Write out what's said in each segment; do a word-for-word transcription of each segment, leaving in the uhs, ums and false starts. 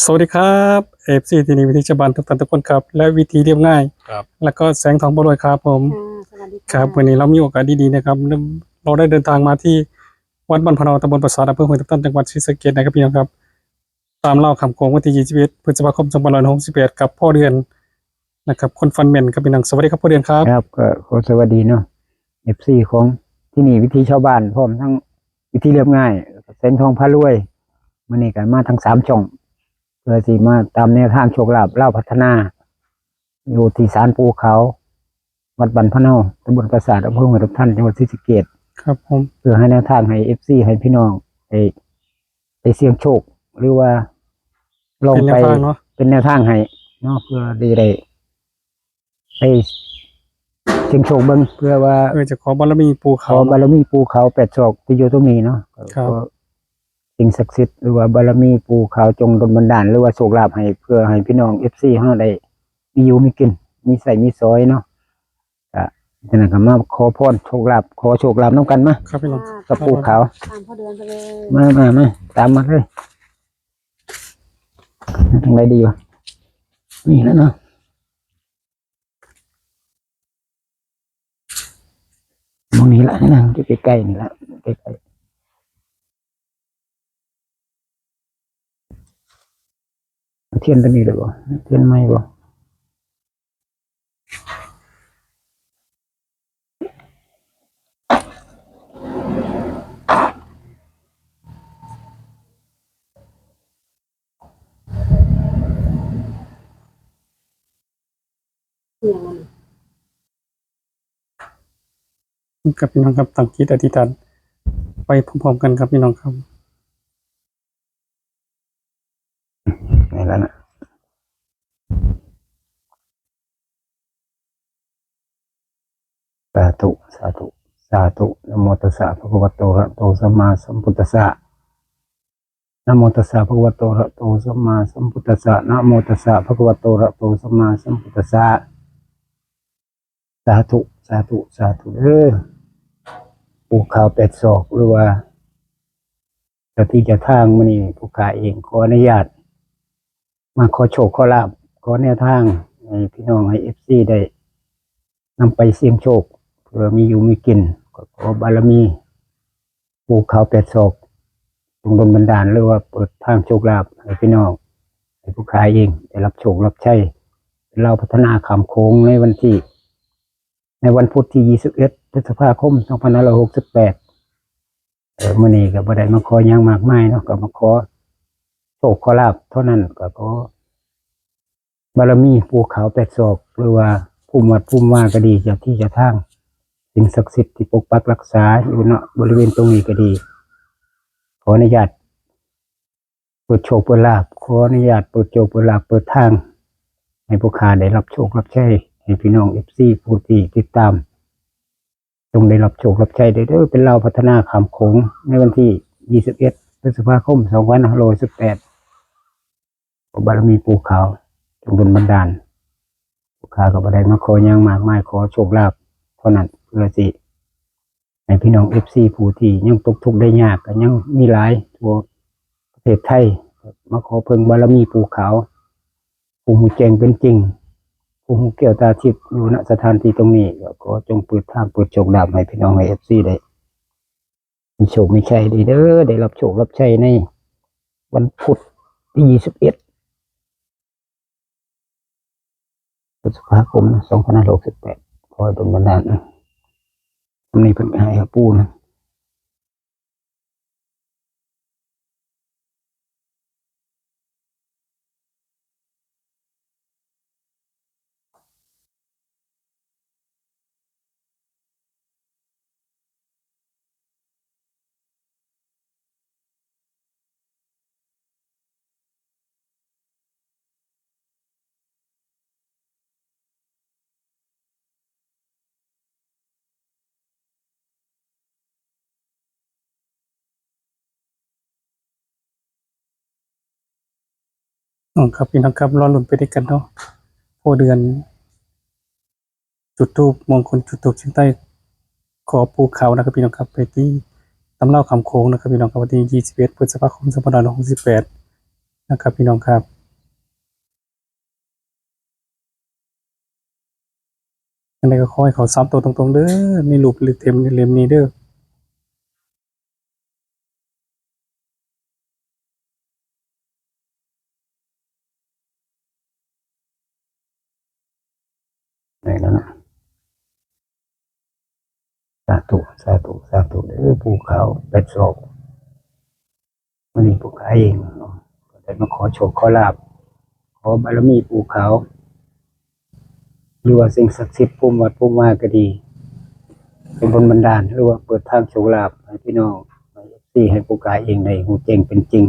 สวัสดีครับ เอฟซี ที่นี่วิถีชาวบ้านทุกท่านทุกคนครับ และวิถีเรียบง่าย ครับ แล้วก็แสงทองพารวยครับผม ค่ะ สวัสดีค่ะ ครับ วันนี้เรามีโอกาสดีๆนะครับ เราได้เดินทางมาที่วัดบ้านพะเนา ตำบลปราสาท อำเภอห้วยทับทัน จังหวัดศรีสะเกษนะครับพี่น้องครับ ตามเล่าขำโขงวันที่ยี่สิบเอ็ดพฤษภาคมสองพันห้าร้อยหกสิบแปด กับพ่อเดือนนะครับ คนฟันแม่นครับพี่น้อง สวัสดีครับพ่อเดือนครับ ครับ ก็ขอสวัสดีเนาะ เอฟซี ของที่นี่วิถีชาวบ้าน พร้อมทั้งวิถีเรียบง่าย แสงทองพารวย มื้อนี้ก็มาทั้งสามช่อง เพื่อสิมาตามแนวทางโชคลาภลาวพัฒนา อยู่ที่ศาลปู่ขาว วัดบ้านพะเนา ตำบลปราสาท อำเภอห้วยทับทัน จังหวัดศรีสะเกษ ครับผม เพื่อให้แนวทางให้ เอฟซี ให้พี่น้องได้ ได้เสี่ยงโชค หรือว่าลองไป เป็นแนวทางเนาะ เป็นแนวทางให้เนาะ เพื่อได้ ได้ ไปเสี่ยงโชคเบิ่ง เพื่อว่า เออ จะขอบารมีปู่ขาว ขอบารมีปู่ขาวแปดศอกที่อยู่ตรงนี้เนาะ ครับ ก็สิ่งศักดิ์สิทธิ์ หรือว่าบารมีปู่ขาวจงดลบันดาล หรือว่าโชคลาภให้ เพื่อให้พี่น้อง เอฟซี เฮาได้มีอยู่มีกิน มีใช้มีสอยเนาะ ก็ฉะนั้นก็มาขอพรโชคลาภ ขอโชคลาภนำกันมา ครับพี่น้อง กับปู่ขาว ตามพ่อเดือนไปเลย มา มา มา ตามมาเลย ทางใดดีวะ นี่แล้วเนาะ หม่องนี้ละ นั่งอยู่ใกล้ๆนี่ละ ใกล้ๆ เทียนตัวนี้เลยบ่ เทียนใหม่บ่ ครับพี่น้องครับ ตั้งจิตอธิษฐานไปพร้อมๆกันครับพี่น้องครับ นี่แล้วนะ สาธุ สาธุ สาธุ นะโมตัสสะ ภะคะวะโต อะระหะโต สัมมาสัมพุทธัสสะ นะโมตัสสะ ภะคะวะโต อะระหะโต สัมมาสัมพุทธัสสะ นะโมตัสสะ ภะคะวะโต อะระหะโต สัมมาสัมพุทธัสสะ สาธุ สาธุ สาธุเด้อ ปู่ขาวแปดศอก หรือว่าเจ้าที่เจ้าทาง มื้อนี้ผู้ข้าเองขออนุญาต มาขอโชคขอลาภ ขอแนวทางให้พี่น้อง ให้ เอฟซี ได้นำไปเสี่ยงโชค เพื่อมีอยู่มีกิน ก็ขอบารมีปู่ขาวแปดศอก จงดลบันดาล หรือว่าเปิดทางโชคลาภให้พี่น้อง ให้ผู้ข้าเองได้รับโชครับชัย เป็นลาวพัฒนาข้ามโขงในวันที่ ในวันพุธที่ยี่สิบเอ็ดพฤษภาคมสองพันห้าร้อยหกสิบแปด เอ่อ มื้อนี้ก็บ่ได้มาขอหยังมากมายเนาะ ก็มาขอโชคขอลาภเท่านั้น ก็ขอบารมีปู่ขาวแปดศอก หรือว่าภูมิวัดภูมิวาก็ดี เจ้าที่เจ้าทาง สิ่งศักดิ์สิทธิ์ที่ปกปักรักษาอยู่เนาะ บริเวณตรงนี้ก็ดี ขออนุญาต เปิดโชคเปิดลาภ ขออนุญาตเปิดโชคเปิดลาภ เปิดทาง ให้ผู้ข้าได้รับโชครับชัย ให้พี่น้อง เอฟซี ผู้ที่ติดตาม จงได้รับโชครับชัยเด้อ เป็นลาวพัฒนาข้ามโขงในวันที่ยี่สิบเอ็ดพฤษภาคมสองพันห้าร้อยสิบแปด ขอบารมีปู่ขาวจงดลบันดาล ผู้ข้าก็บ่ได้มาขอหยังมากมาย ขอโชคลาภเท่านั้น เพื่อสิ ให้พี่น้อง เอฟซี ผู้ที่ยังตกทุกข์ได้ยากก็ยังมีหลายทั่วประเทศไทย มาขอเพิ่งบารมีปู่ขาว ผู้ฮู้แจ้งเป็นจริง ผู้ฮู้แก้วตาทิพย์ อยู่ณสถานที่ตรงนี้ ก็ขอจงเปิดทางเปิดโชคลาภให้พี่น้อง ให้ เอฟซี ได้มีโชคมีชัยเด้อ ได้รับโชครับชัยในวันพุธที่ยี่สิบเอ็ด พฤษภาคมนะ สองพันห้าร้อยหกสิบแปด ขอให้ดลบันดาลนะ อันนี้เพิ่นให้กับปู่นะ อ๋อ ครับพี่น้องครับ รอลุ้นไปด้วยกันเนาะ พ่อเดือน จุดธูปมงคล จุดธูปเชียงใต้ ขอปู่ขาวนะครับพี่น้องครับ ไปที่ตำเล่าข้ามโขงนะครับพี่น้องครับ วันที่ยี่สิบเอ็ดพฤษภาคมสองพันห้าร้อยหกสิบแปด นะครับพี่น้องครับ อันนี้ก็ขอให้เขาสามตัวตรงๆเด้อ ในรูปเล่มนี้เด้อ ได้แล้วนะ สาธุ สาธุ สาธุเด้อ ปู่ขาวแปดศอก วันนี้ปู่ขาวเองเนาะ ก็ได้มาขอโชคขอลาภ ขอบารมีปู่ขาว หรือว่าสิ่งศักดิ์สิทธิ์ภูมิวัดภูมิวาก็ดี เป็นบุญบันดาล หรือว่าเปิดทางโชคลาภให้พี่น้อง ให้เอฟซี ให้ปู่ขาวเองได้ฮู้แจ้งเป็นจริง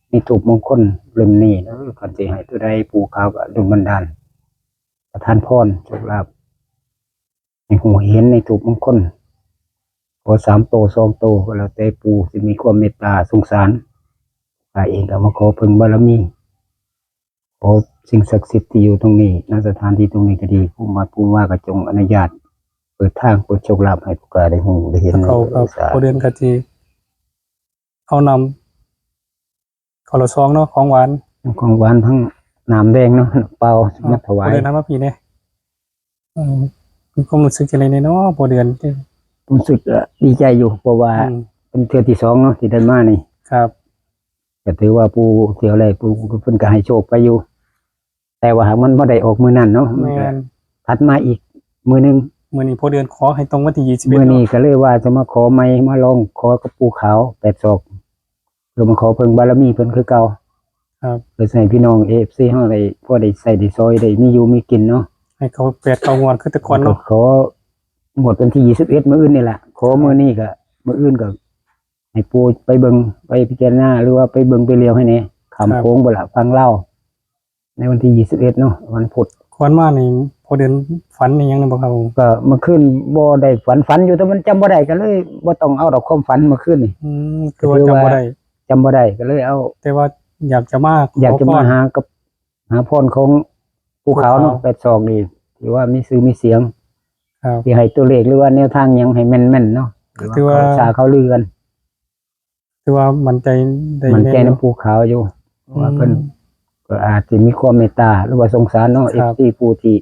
ในธูปมงคลเล่มนี้เด้อ คันสิให้ตัวใดปู่ขาวก็ดลบันดาล ประทานพรโชคลาภ ให้ฮู้ให้เห็นในธูปมงคล ขอสามโตสองโตก็แล้วแต่ปู่สิมีความเมตตาสงสาร ข้าเองก็มาขอเพิ่งบารมี ขอสิ่งศักดิ์สิทธิ์ที่อยู่ตรงนี้ ณ สถานที่ตรงนี้ก็ดี ภูมิวัดภูมิวาก็จงอนุญาต เปิดทางเปิดโชคลาภให้พวกข้าได้ฮู้ได้เห็น เขาก็ สาธุ พอเดือนก็สิเอานำ ข้าวเหนียวซองเนาะ ของหวาน ของหวานทั้งน้ำแดงเนาะ เปล่า ครับ มาถวาย พอเดือนนำมาพี่เนี่ย เออ มีความรู้สึกจั่งใดแน่เนาะ พอเดือน รู้สึก เอ่อ ดีใจอยู่ เพราะว่า อืม เป็นเทื่อที่สองเนาะ ที่ได้มานี่ ครับ ก็ถือว่าปู่เทื่อแรกปู่เพิ่นก็ให้โชคไปอยู่ แต่ว่าหากมันบ่ได้ออกมื้อนั้นเนาะ มันก็ แม่น ถัดมาอีกมื้อหนึ่ง มื้อนี้พอเดือนขอให้ตรงวันที่ยี่สิบเอ็ด มื้อนี้ เนาะ ก็เลยว่าจะมาขอใหม่ มาลองขอกับปู่ขาวแปดศอก เพื่อมาขอเพิ่งบารมีเพิ่นคือเก่า ครับ เพื่อให้พี่น้องเอฟซีเฮาได้พอได้ใช้ได้สอย ได้มีอยู่มีกินเนาะ ให้เขาแปดเขางวดคือแต่ก่อนเนาะ ก็ของวดวันที่ยี่สิบเอ็ดมื้ออื่นนี่แหละ ขอมื้อนี้ก็ มื้ออื่นก็ให้ปู่ไปเบิ่งไปพิจารณา หรือว่าไปเบิ่งไปเลียวให้แหน่ ข้าม ครับ โขงบ่ล่ะ ฝั่งลาว ในวันที่ยี่สิบเอ็ดเนาะ วันพุธ ก่อนมานี่พอเดือนฝันอีหยังนะบ่ครับผม ก็เมื่อคืนบ่ได้ฝัน ฝันอยู่แต่มันจำบ่ได้ก็เลยบ่ต้องเอาดอกความฝันเมื่อคืนนี่ อืม คือว่า ก็ถือว่า จำบ่ได้ จำบ่ได้ก็เลยเอา แต่ว่าอยากจะมา อยากจะมา ขอพร หากับ หาพรของปู่ขาวเนาะ ปู่ขาว แปดศอกนี่ ที่ว่ามีชื่อมีเสียง ครับ ที่ให้ตัวเลขหรือว่าแนวทางหยังให้แม่นๆเนาะ ก็ถือว่า ที่ว่าเขาสาเขาลือกัน ถือว่ามั่นใจได้ มั่นใจ แน่นอน นำปู่ขาวอยู่ อืม ว่าเพิ่นก็อาจสิมีความเมตตาหรือว่าสงสารเนาะ ครับ เอฟซี ผู้ที่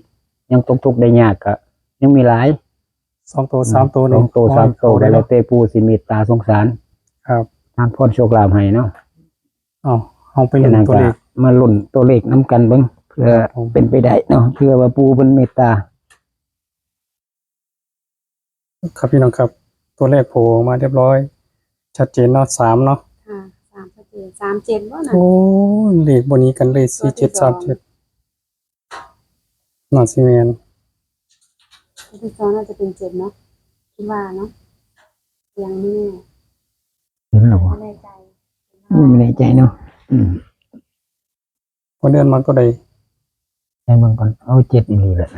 ยังตกทุกข์ได้ยากก็ยังมีหลาย สองโต อืม สามโตนี่ สองโต สามโต ขอให้เขาได้เนาะ ก็แล้วแต่ปู่สิเมตตาสงสาร ครับ นำพรโชคลาภให้เนาะ เอา เอาไปลุ้นตัวเลข ฉะนั้นก็มาลุ้นตัวเลขนำกันเบิ่ง เพื่อ ครับผม เป็นไปได้เนาะ เพื่อว่าปู่เพิ่นเมตตา ครับพี่น้องครับ ตัวเลขโผล่ออกมาเรียบร้อย ชัดเจนเนาะ สามเนาะ ค่ะ สามชัดเจน สามเจ็ดบ่น่ะ โอ้ย เลขบ่หนีกันเลย ตัวที่ สี่เจ็ด สอง สามเจ็ด น่าสิแม่น ตัวที่สองน่าจะเป็นเจ็ดเนาะ คิดว่าเนาะ ยังไม่แน่ เห็นแล้วบ่ ไม่แน่ใจ ไม่แน่ใจเนาะ อืม พอเดือนมาก็ได้ ให้เบิ่งก่อน เอา เจ็ด อีหลีแหละ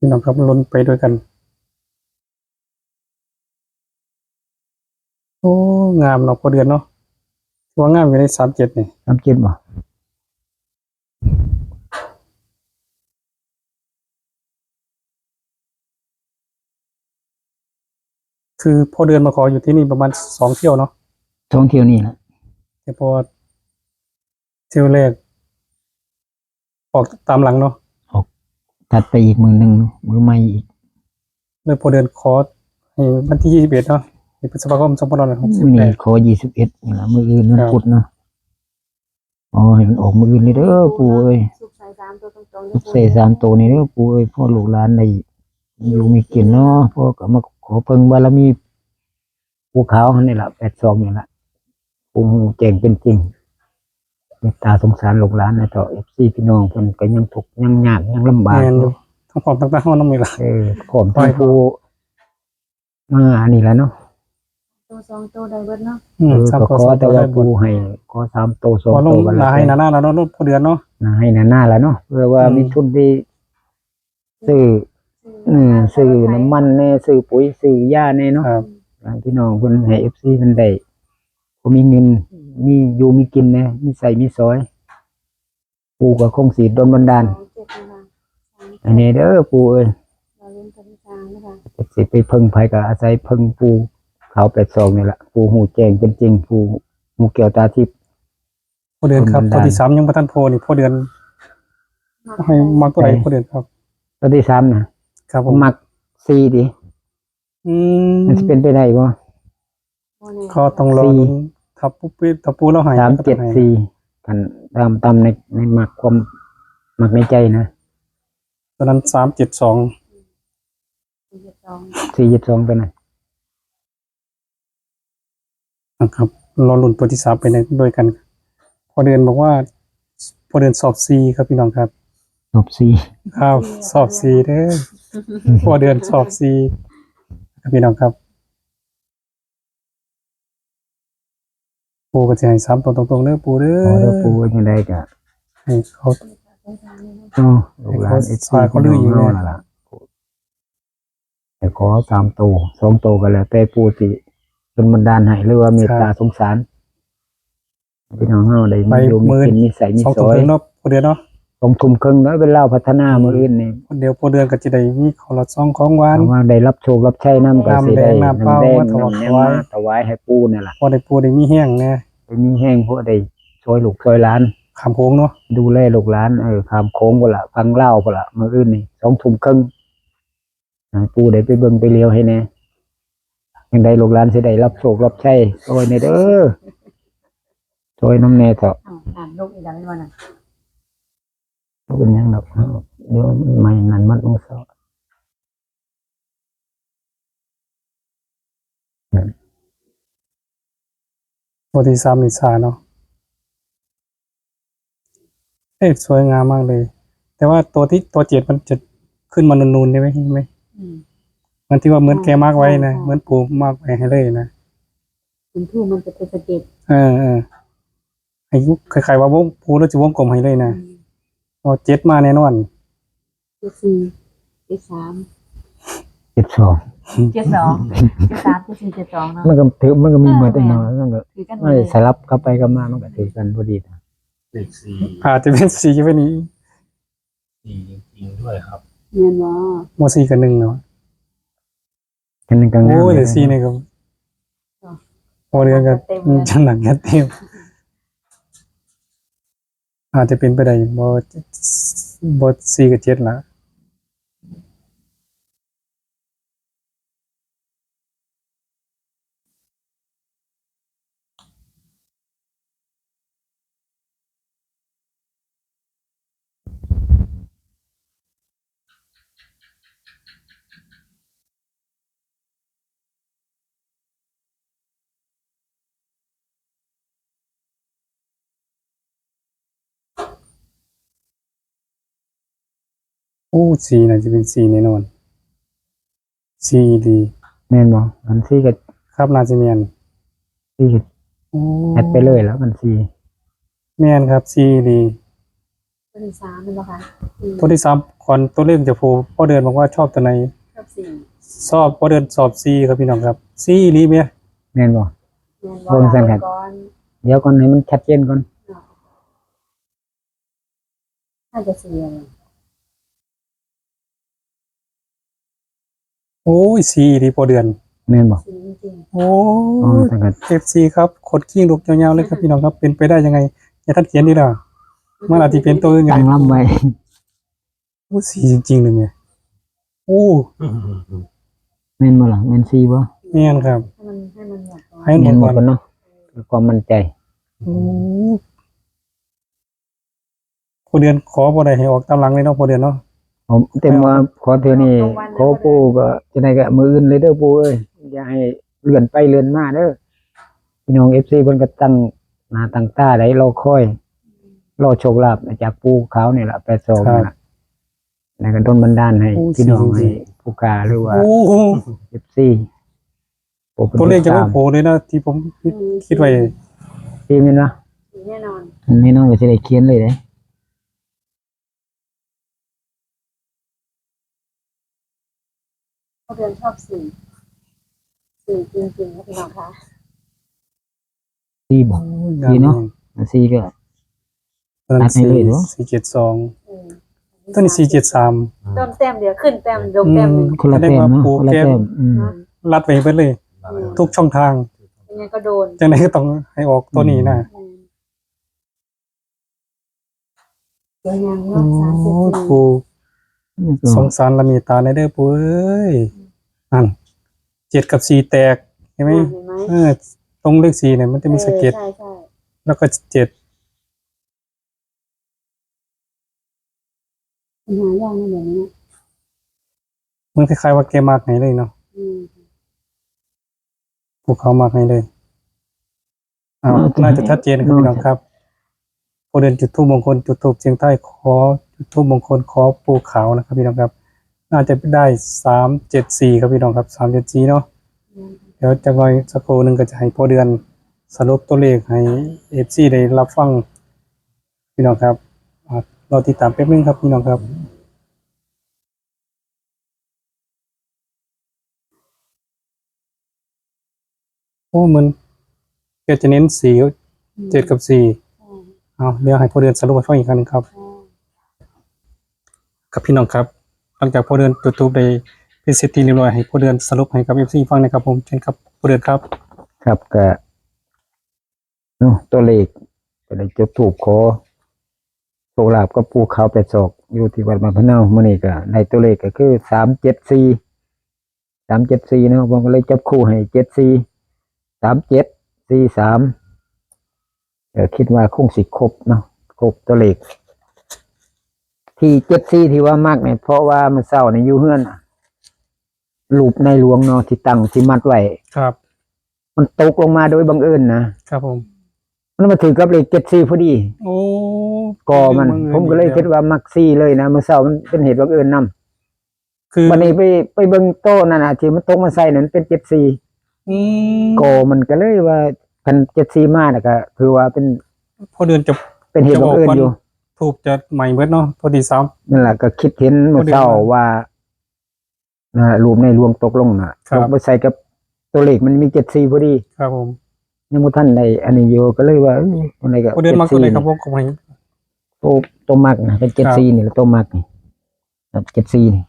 พี่น้องครับ ลุ้นไปด้วยกัน โอ้ งามเนาะ พอเดือนเนาะ ถือว่างามอยู่ใน สามเจ็ด นี่ สามเจ็ด บ่ คือพอเดือนมาขออยู่ที่นี่ประมาณสองเที่ยวเนาะ สองเที่ยวนี่แหละ แต่พอเที่ยวแรก ออกตามหลังเนาะ ออกถัดไปอีกมื้อหนึ่งเนาะ มื้อใหม่อีก เลยพอเดือนขอให้วันที่ยี่สิบเอ็ดเนาะ พฤษภาคม สองพันห้าร้อยหกสิบแปด มื้อนี้ขอ ยี่สิบเอ็ด นี่ล่ะ มื้ออื่นวัน ครับ พุธเนาะ อ๋อ ให้มันออกมื้ออื่นเลยเด้อปู่เอ้ย สุกใส่สามตัวตรงๆ สุกใส่สามตัวนี่เด้อปู่เอ้ย พ่อลูกหลานได้อยู่มีกินเนาะ พ่อก็มาขอเพิ่งบารมีปู่ขาวนี่ล่ะ แปดศอกนี่ล่ะ ผู้ฮู้แจ้งเป็นจริง เมตตาสงสารลูกหลานนะเถาะ เอฟซี พี่น้องเพิ่นก็ยังทุกข์ยังยากยังลำบาก แม่นอยู่ อยู่ ทั้งพร้อมทั้งตาเฮานำนี่ล่ะ เออ พร้อมทั้งผู้ มาอันนี้ล่ะเนาะ ตัวสองตัวได้เบิดเนาะ อืม เออ สามตัว ก็ขอ สองตัว แต่ว่า ได้เบิด ปู่ให้ ขอสามตัว สองตัว ขอลง ก็แล้วแต่ หน้าให้หน้าๆ แล้วเนาะ พอเดือนเนาะ หน้าให้หน้าๆ แล้วเนาะ เพื่อว่า อืม มีทุนได้ซื้อ ซื้อ อืม ซื้อน้ำมันแน่ ซื้อปุ๋ย ซื้อยาแน่เนาะ ครับ หลานพี่น้องเพิ่นให้ เอฟซี เพิ่นได้ บ่มีเงิน มีอยู่มีกินแหน่ มีใช้มีสอย ปู่ก็คงสิดลบันดาล สองเจ็ดนะคะ อันนี้เด้อปู่เอ้ย รอลุ้นตัวที่สามนะคะ จักสิไปเพิ่งไผก็อาศัยเพิ่งปู่ขาวแปดสองนี่แหละ ปู่ฮู้แจ้งเป็นจริง ปู่ฮู้แก้วตาทิพย์ พ่อเดือนครับ ดลบันดาล ตัวที่สามยังบ่ทันโผล่นี่ พ่อเดือนให้มักตัวใด พ่อเดือนครับ ตัวที่สามน่ะ ครับผม มักสี่ติ อืม มันสิเป็นไปได้บ่ บ่แน่ ก็ต้องรอลุ้น ถ้าปู่ ถ้าปู่เราให้ สามเจ็ดสี่ คันตาม ตามใน ในมักความ มักในใจนะ ตอนนั้น สามเจ็ดสอง สี่เจ็ดสอง สี่เจ็ดสอง ตัวนั้น นะครับ รอลุ้นตัวที่สามไปในด้วยกัน พ่อเดือนบอกว่า พ่อเดือนสอบสี่ครับพี่น้องครับ สอบสี่ ครับ สอบสี่เด้อ พ่อเดือนสอบสี่ครับพี่น้องครับ ปู่ก็สิให้สามตัวตรงๆเด้อปู่เด้อ ขอเด้อปู่ จังใดก็ ให้เขา เอ้า ลูกหลาน ให้เขา เอฟซี สายเขาลืออยู่ พี่น้องเฮา เนี่ย นั่นล่ะ ให้ขอสามตัว สองตัวก็แล้วแต่ปู่สิดลบันดาลให้ หรือว่าเมตตา ครับ สงสาร พี่น้องเฮาได้ ไป มีอยู่มี มื้อ กิน มีใช้มี สองทุ่ม สอย ครึ่งเนาะ พอดีเนาะ สองทุ่มครึ่งเนาะ เป็นลาวพัฒนา อืม มื้ออื่นนี่ เดี๋ยวพอเดือนก็จะได้มีของละซองของหวาน เอามาได้รับโชครับชัยนำ ก็สิได้ น้ำแดง น้ำเปล่า น้ำแดง มาถวาย น้ำแดงมาถวายให้ปู่นั่นล่ะ พอได้ปู่ได้มีแฮงแน่ ได้มีแฮง พอได้ช่วยลูกช่วยหลาน ข้ามโขงเนาะ ดูแลลูกหลาน เออ ข้ามโขงพุ้นล่ะ ฝั่งลาวพุ้นล่ะ มื้ออื่นนี่ สองทุ่มครึ่ง ให้ปู่ได้ไปเบิ่งไปเหลียวให้แน่ จังใดลูกหลานสิได้รับโชครับชัย ช่วยแน่เด้อ ช่วยนำแน่เถาะ อ้าว อ่านลูกอีกแล้วแม่นบ่น่ะ บ่เป็นหยังดอก เดี๋ยวมันไหม้นั่นหมด มันเศร้า ตัวที่สามนี่สาเนาะ เลขสวยงามมากเลย แต่ว่าตัวที่ ตัวเจ็ดมันจะขึ้นมานูนๆ ได้ไหม เห็นไหม อืม มันที่ว่าเหมือนแกมาร์กไว้นะ ใช่ ใช่ เหมือนปู่มาร์กไว้ให้เลยนะ เป็นทูปมันจะเป็นสะเก็ด เออ เออ ให้คล้ายๆว่าวง ปู่แล้วจะวงกลมให้เลยนะ อืม ว่าเจ็ดมาแน่นอน เจ็ดสี่ เจ็ดสาม เจ็ดสอง เจ็ดสอง เจ็ดสาม เจ็ดสี่ เจ็ดสอง เนาะ มันก็ถือ มันก็มี เออ หมดแน่นอน แม่น มันก็ ถือกันหมดเลย มันสลับกลับไปกลับมา มันก็ถือกันพอดีนะ เลขสี่ อาจจะเป็นสี่ ก็เป็นนี้ สี่จริงๆด้วยครับ แม่นบ่ บ่ สี่กับหนึ่งเนาะ อันนี้ก็งาม โอ้ย เลย แต่สี่นี่ก็ อ๋อ โอ้ เดือนก็ จัดเต็มเลย จัดหนักจัดเต็ม อาจจะเป็นไปได้ บ่ บ่ สี่กับเจ็ดละ โอ้ สี่น่าจะเป็นสี่แน่นอน สี่อีหลี แม่นบ่ อันสี่ก็ ครับ น่าจะแม่น สี่ก็ โอ้ แอดไปเลยแล้ว อันสี่ แม่นครับ สี่อีหลี ตัวที่สามแม่นบ่คะ อืม ตัวที่สาม ก่อนตัวเลขจะโผล่ พ่อเดือนบอกว่าชอบตัวไหน ชอบสี่ ชอบ พ่อเดือนชอบสี่ครับพี่น้องครับ สี่อีหลีเมีย แม่นบ่ แม่นบ่ เบิ่งซั่นครับ เดี๋ยวก่อน เดี๋ยวก่อน ให้มันชัดเจนก่อน เนาะ น่าจะสี่อะไร โอ้ย สี่อีหลี พ่อเดือน แม่นบ่ สี่จริงๆ โอ้ อ๋อ ซั่นก็ เอฟซี ครับ ขนคิงลุกยาวๆเลยครับพี่น้องครับ เป็นไปได้ยังไง อย่าท่านเขียนดีล่ะ มันอาจจะเป็นตัวอื่นก็ได้ ตั้งลำไว้ โอ้ สี่จริงๆเลยเนี่ย โอ้ แม่นบ่ล่ะ แม่นสี่บ่ แม่นครับ ให้มัน ให้มันหมดก่อน ให้มันหมดก่อน แม่นหมดก่อนเนาะ เพื่อความมั่นใจ โอ้ ผู้เดือนขอบ่ได้ให้ออกตามหลังเลยเนาะ ผู้เดือนเนาะ ผมเต็มว่า ขอเทื่อนี้ ขอปู่ก็จะได้ก็มื้ออื่นเลยเด้อปู่เอ้ย อย่าให้เลื่อนไปเลื่อนมาเด้อ พี่น้อง เอฟซี เพิ่นก็ตั้งหน้าตั้งตาได้รอคอย รอโชคลาภจากปู่ขาวนี่ล่ะ แปดสอง ครับ นั่นล่ะ แล้วก็ดลบันดาลให้ โอ้ พี่น้อง สี่ ให้ผู้ค้าหรือว่า โอ้ เอฟซี ตัวเลขจะไม่โผล่เลยนะ ที่ผมคิด อืม คิดไว้ สี่แม่นบ่ สี่แน่นอน แน่นอนก็สิได้เขียนเลยเด้ พ่อเดือนชอบสี่ สี่จริงๆค่ะพี่น้องคะ สี่บ่ โอ้ย สี่เนาะ งาม สี่ก็ ตัวนั้น ตัดให้เลยเนาะ สี่เจ็ดสอง อืม ตัวนี้สี่เจ็ดสาม เพิ่มแต้มเดียว ขึ้นแต้มลงแต้มหนึ่ง คนละแต้มเนาะ แสดงว่า คนละแต้ม ปูแก้ว อืม นะ รัดไว้เบิดเลย อืม ทุกช่องทาง ยังไงก็โดน จังได๋ก็ต้องให้ออกตัวนี้นะ อืม สวยงามเนาะ โอ้ สามเจ็ดสี่ ปู นี่ก็ สงสารละเมตตาในเด้อปูเอ้ยนั่นเจ็ดกับสี่แตกเห็นไหม อ่าเห็นไหม เออตรงเลขสี่เนี่ยมันจะมีสะเก็ด เออใช่ใช่ แล้วก็เจ็ด มันหายากนะเดี๋ยวนี้ มันคล้ายๆว่าแกมักให้เลยเนาะ อืม พวกเขามักให้เลยอ้าว น่าจะ น่าจะชัดเจนครับ น่าจะ พี่น้องครับ พอเดินจุดธูปมงคล จุดธูปเสียงทาย ขอจุดธูปมงคล ขอปูขาวนะครับพี่น้องครับ น่าจะได้สามเจ็ดสี่ครับพี่น้องครับ สามเจ็ดสี่เนาะ อืม เดี๋ยวจักหน่อยสักครู่หนึ่งก็จะให้พ่อเดือนสรุปตัวเลขให้เอฟซีได้รับฟังพี่น้องครับอ่ะรอติดตามแป๊บนึงครับพี่น้องครับ โอ้เหมือนแกจะเน้นสี่ อืม เจ็ดกับสี่ อืม เอาเดี๋ยวให้พ่อเดือนสรุปให้ฟังอีกครั้งหนึ่งครับ อืม ครับพี่น้องครับ หลังจากพ่อเดือนจุดธูปได้เป็นเสร็จที่เรียบร้อยให้พ่อเดือนสรุปให้กับเอฟซีฟังนะครับผมเชิญครับพ่อเดือนครับ ครับก็เนาะตัวเลขก็ได้จุดธูปขอโชคลาภกับปู่ขาวแปดศอกอยู่ที่วัดบ้านพะเนามื้อนี้ก็ได้ตัวเลขก็คือสามเจ็ดสี่ สามเจ็ดสี่เนาะผมก็เลยจับคู่ให้เจ็ดสี่ สามเจ็ด สี่สาม เออคิดว่าคงสิครบเนาะครบตัวเลข ที่เจ็ดสี่ที่ว่ามักเนี่ยเพราะว่ามื้อเช้านี่อยู่เฮือนน่ะรูปในหลวงเนาะที่ตั้งที่มัดไว้ ครับ มันตกลงมาโดยบังเอิญนะครับ ผม มันมาถือกับเลขเจ็ดสี่พอดี โอ้ กอมัน บังเอิญ ผมก็เลย อีกแล้ว คิดว่ามักสี่เลยนะมื้อเช้ามันเป็นเหตุบังเอิญนำ คือ วันนี้ไปไปเบิ่งโต๊ะนั่นน่ะที่มันตกมาใส่นั่นเป็นเจ็ดสี่ อืม กอมันก็เลยว่าคันเจ็ดสี่มาน่ะก็ถือว่าเป็น พ่อเดือนจะ เป็นเหตุบังเอิญอยู่ ธูปจะใหม่เบิดเนาะพอดีสาม นั่นแหละก็คิดเห็นเมื่อเช้าว่านะรูปในหลวงตกลงน่ะ ครับ ตกไปใส่กับตัวเลขมันมีเจ็ดสี่พอดี ครับผม ยังบ่ทันได้อันนี้อยู่ก็เลยว่าเอ้ยตัวไหนก็ พ่อเดือนมักตัวไหนครับ 74 พวกของใหม่ ตัวตัวมักนะเป็นเจ็ดสี่นี่แหละตัวมักนี่ครับเจ็ดสี่นี่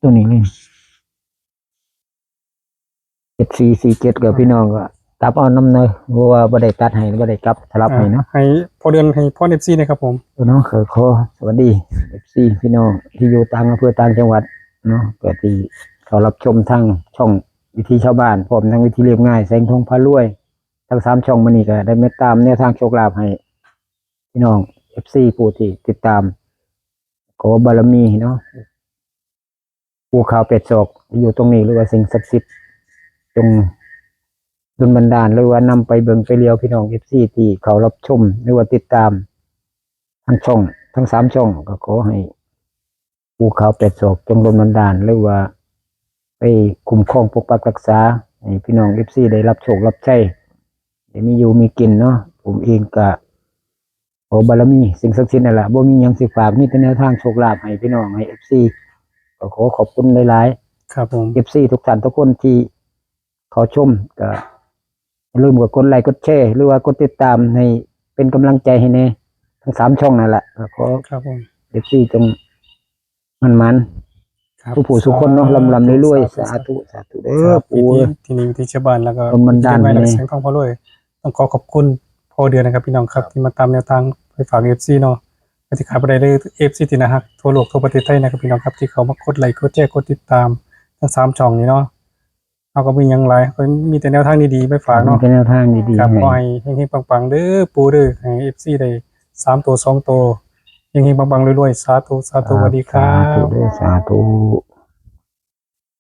ตัวนี้เลยเจ็ดสี่สี่เจ็ดกับพี่น้องก็ตับเอาน้ำเนอะเพราะว่าบ่ได้ตัดให้บ่ได้กลับสลับให้เนาะ อ่าให้พ่อเดือนให้พ่อเอฟซีนะครับผม เนาะขอขอสวัสดีเอฟซีพี่น้องที่อยู่ต่างอำเภอต่างจังหวัดเนาะก็ที่เขารับชมทางช่องวิถีชาวบ้านพร้อมทั้งวิถีเรียบง่ายแสงทองพารวยทั้งสามช่องมื้อนี้ก็ได้มาตามแนวทางโชคลาภให้พี่น้องเอฟซีผู้ที่ติดตาม ขอบารมีเนาะปู่ขาวแปดศอกอยู่ตรงนี้หรือว่าสิ่งศักดิ์สิทธิ์จงดลบันดาลหรือว่านำไปเบิ่งไปเลียวพี่น้องเอฟซีที่เขารับชมหรือว่าติดตามทั้งช่องทั้งสามช่องก็ขอให้ปู่ขาวแปดศอกจงดลบันดาลหรือว่าไปคุ้มครองปกปักรักษาให้พี่น้องเอฟซีได้รับโชครับใช้ได้มีอยู่มีกินเนาะผมเองก็ ขอบารมีสิ่งศักดิ์สิทธิ์นั่นแหละบ่มีหยังสิฝากมีแต่แนวทางโชคลาภให้พี่น้องให้เอฟซีก็ขอขอบคุณหลาย ครับผม ๆเอฟซีทุกท่านทุกคนที่เขาชมก็อย่าลืมกดไลค์กดแชร์หรือว่ากดติดตามให้เป็นกำลังใจให้แน่ทั้งสามช่องนั่นแหละก็ขอ ครับผม เอฟซีจงมันมัน ครับ ทุกผู้ทุกคนเนาะลำลำรวยๆ สา สา ธุ ธุสาธุเด้ ค อ รับ ปู่ ที่ที่นี่ที่ชาวบ้านแล้วก็ ดลบันดาล ที่ ให้ เรียก แน่ ว่าแสงทองพารวย ต้องขอขอบคุณพ่อเดือนนะครับพี่น้องครับที่มาตามแนวทางไปฝากเอฟซีเนาะปฏิขายไปได้เลยเอฟซีที่น่าฮักทั่วโลกทั่วประเทศไทยนะครับพี่น้องครับที่เขามากดไลค์กดแชร์กดติดตามทั้งสามช่องนี้เนาะเขาก็มีอย่างไรก็มีแต่แนวทางดีๆไปฝากเนาะ เป็นแนวทางดีๆ ครับ ให้ ขอให้เฮงๆปังๆเด้อปู่เด้อให้เอฟซีได้สามตัวสองตัวเฮงๆปังๆรวยๆสาธุสาธุสวัสดีครั สาธุ บ เด้อสาธุ